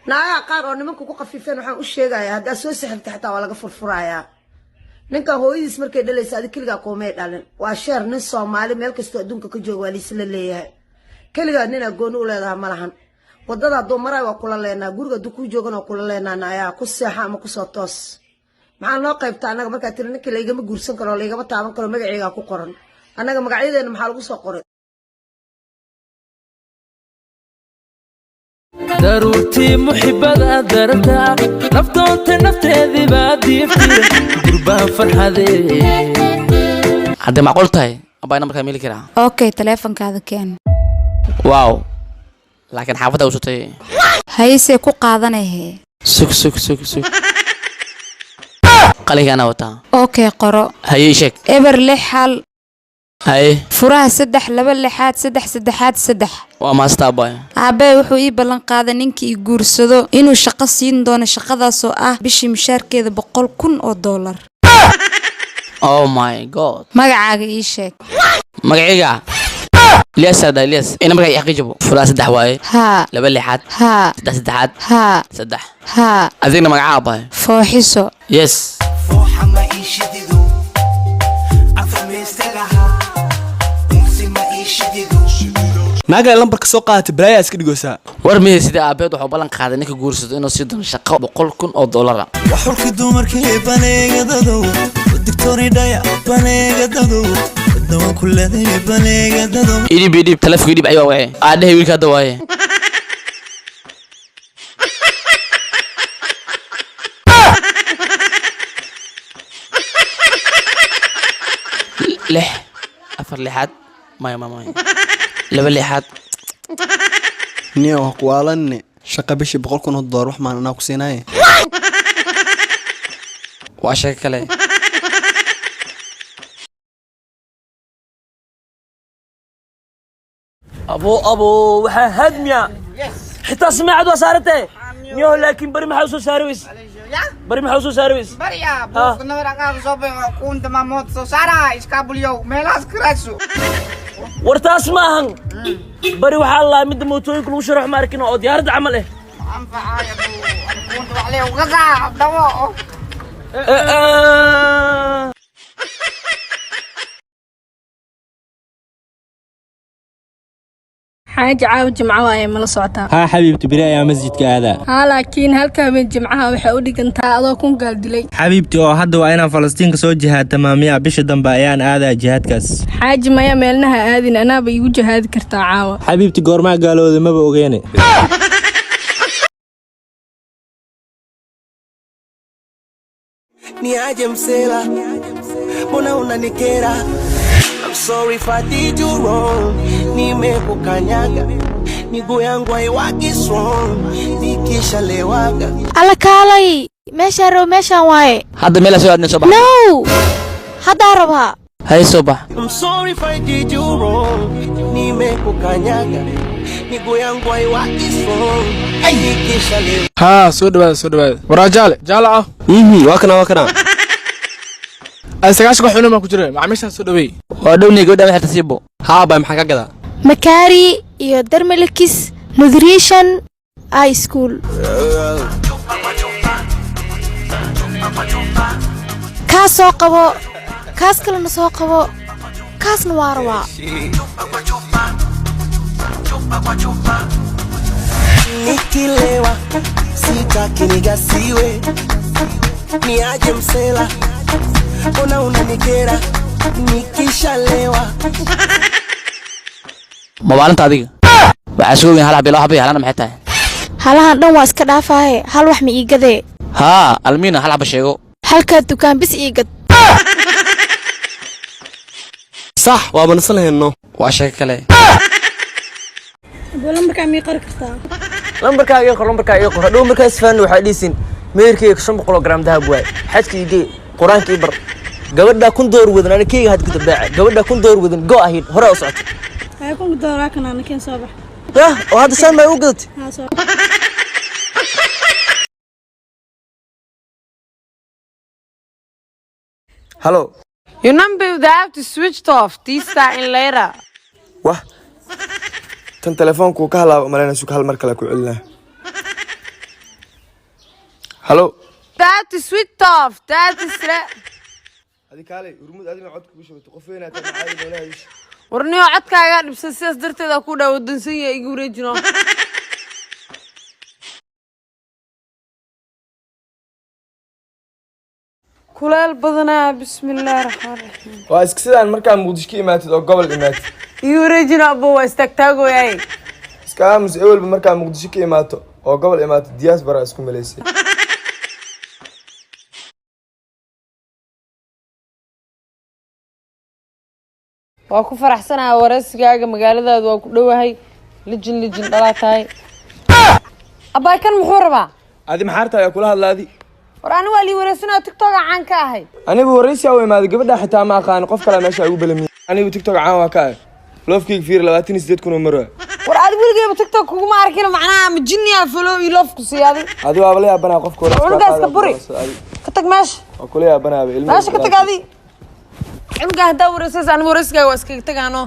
Naagaha qaar oo nimanku ku qafiifeen waxaan u sheegayaa, haddaad soo sixirta xataa waa laga furfurayaa. Ninkan hooyadiis markay dhalaysa adi keligaa koomay dhalin. Waa sheer nin Soomaali meel kastoo adduunka ka jooga waa liisla leeyahay. Keligaa ninaa gooni u leedaha ma lahan. Wadada hadduu maraay waa kula leenaa, guriga hadduu kuu joogan waa kula leenaa. Naayaa ku seexa ama kusoo toos. Maxaa noo qaybta annaga markaa tiri ninkii laygama guursan karo, laygama taaban karo, magaceygaa ku qoran? Annaga magacyadeena maxaa lagu soo qoray? Daruurtii muxibada darta naftoonta nafteedii baa diiftira gurbaa farxadee. Hadday macquul tahay, abaa nambarkaa meeli karaa. Okay, taleefankaada keen. Wow, laakiin xaafadda usutay. Haysee ku qaadanahe? Sug, sug, sug, sug, qalinkaana wataa. Okay, qoro. Haye, ii sheeg. 061. Haye. Furaha 3 2 6 3 3 3. Waa maasta, abay. Aabbee wuxuu ii ballan qaaday ninkii i guursado inuu shaqo siin doono, shaqadaasoo ah bishii mushaarkeeda $100,000. Oh my God. Magacaaga ii sheeg. Magacayga Ilyas ada Ilyas. Ina markaa ii xaqiijibo, furaha 3 waaye. Haa. 2 6. Haa. 3 3. Haa. 3. Haa. Adigna magacaa, abay? Fooxiso. Yes. Fooxa ma ii shidido, afarmaysta lahaa, unsi ma ii shidido. Naagaa lambarka soo qaadata, balaayaa iska dhigoosaa. War mihe sidee? Aabeed wuxuu ballan qaaday ninka guursado inuu sii doono shaqo $100,000. Waxulki dumarkii baneegadadow, digtoonidhaya baneegadadow, dawan kuleday baneegadadow. Idhib, idhib taleefonka, idhib. Ayaa wace aadhahay wiilka hadda waaye. Lix afar lixaad, maya maya maya, laba lixaad. Niyo ha kuwaalanne, shaqa bishii $100,000 wax maan anaa ku siinaaye. Waa sheeko kale. Abo, abo, waxaa hadmiya xitaa samaacad waa saarantee niyaho, laakiin bari maxaa usoo saari weys? Bari maxaa usoo saari weys? Bariya buufka nabaraqaaga soo baxo kuunta maamood soo saara iskaabuliyow meelahaas karaadso. War taas ma ahan. Bari waxaa laa midda mootooyinka lagu sharaxo, ma arkin oo diyaaradda camal eh. Anfacaya kuunta wax lee ugasaa dawo. Xaaji, caawa jimco waaye, mala socotaa? Haa xabiibti, beri ayaa masjidka aadaa. Haa, laakiin halka habeen jimcaha waxay u dhigantaa adoo kun gaal dilay. Xabiibti, oo hadda waa inaan Falastiinka soo jihaadtamaa miya? Bisha dambe ayaan aadaa jihaadkaas. Xaaji, maya, meelnaha aadin, anaaba iigu jihaadi kartaa caawa. Xabiibti, goormaa gaalooda? Maba ogeene. Ni aje msela, mbona unanikera? I'm sorry if I did you wrong, nimekukanyaga, miguu yangu haiwaki strong nikishalewaga. Alla kaalay, meeshaan rabo meeshaan waaye. Hadda meelaa soo aadna, soo bax. No, haddaa rabaa. Hay, soo bax. I'm sorry if I did you wrong, nimekukanyaga, miguu yangu haiwaki strong nikishalewa. Haa, soo dhawaada, soo dhawaada. Waraa jaale jaale ah. Waa kana, waa kana. Ay, 90 xunun baan ku jira, macaamiishaan soo dhaweey. Waa dhowniya gabadha waxay tasiibo. Haa abay, maxaa ka gadaa? Makaari iyo Dermalikis Nutrition High School. Kaas soo qabo, kaas kalena soo qabo, kaasna waa rabaa. Nikilewa sitaki nigasiwe, ni aje msela, mbona unanikera nikishalewa? Ma maalinta adiga waxaa suga weyn hal xabi, laba xabi, halana maxay tahay? Halahan dhan waa iska dhaafaaye, hal wax ma ii gadee? Haa, almiina, hal xaba sheego. Halkaa dukaan bis ii gad. Sax, waaba nasan lahayno. Waa sheeko kale. Lambarkaa mii qori kartaa? Lambarkaaga ii qor, lambarkaaga ii qor. Hadhow markaa isfahanno waxaa dhiisin meherkeyga 500 gram dahab waay, xajka ii gee, qur-aanka ii bar. Gabadhaa $1,000 wadan, ana keyga had ku dabaaca. Gabadhaa $1,000 wadan, go ahayd, hore u socota. Haya, $1,000 kanaa nakeen, soo bax. Yah, oo hadda saan maa u gadatay? Haa, soo. Halo. Your number they have to switch off. This start in later. Wah, tan telefoonku ka halaaba umalayna. Sug, hal mar kale ku celinaa. Halo. That is switched off. That is Adi kaalay, Hurmud, adina cod kugu shubatay, qof weynaa tahay, maxaa noolaha ish. Warniyo, codkaagaa dhibsan, sidaas darteed aa ku dhaa wadansan yahay, igu wareejino. Kuleel badanaa, bismillaahi raxmaan raxiim. Waa iska sidaan markaa Muqdisho ka imaatid oo gobol imaatid. Igu wareejino abo, waa istaagtaagoyaay. Iska aamus. Ewelba markaa Muqdisho ka imaato oo gobol imaato, diaspora isku malaysay. Waa ku faraxsanahay waraysigaaga, magaaladaadu waa ku dhowahay. Lijin lijin dhalaa tahay. Abaay, kan muxuu rabaa? Adi maxaarta ayaa kula hadla adi? War ani waa lii waraysanaya, TikToka caan ka ahay. Anigu waraysiyaa u imaaday, gabadha xitaa ma aqaan, qof kale meesha ugu balamiyey. Anigu TikTok caan waa ka ah, loofkayga fiir, 28,000 oo marwa. War adi weligeyba TikTok kuguma arkin, macnaha ma jinniyaa follow iyo love ku siiya adi? Adi waaba la yaabanaa qofka waraysi. Cunugaas ka buri. Ka tag meesha. Waa kula yaabanaaba ilmaha. Meesha ka tag adi. Cunuga haddaa waraysaysa, anigu waraysigaaga waa iskaga tagaano.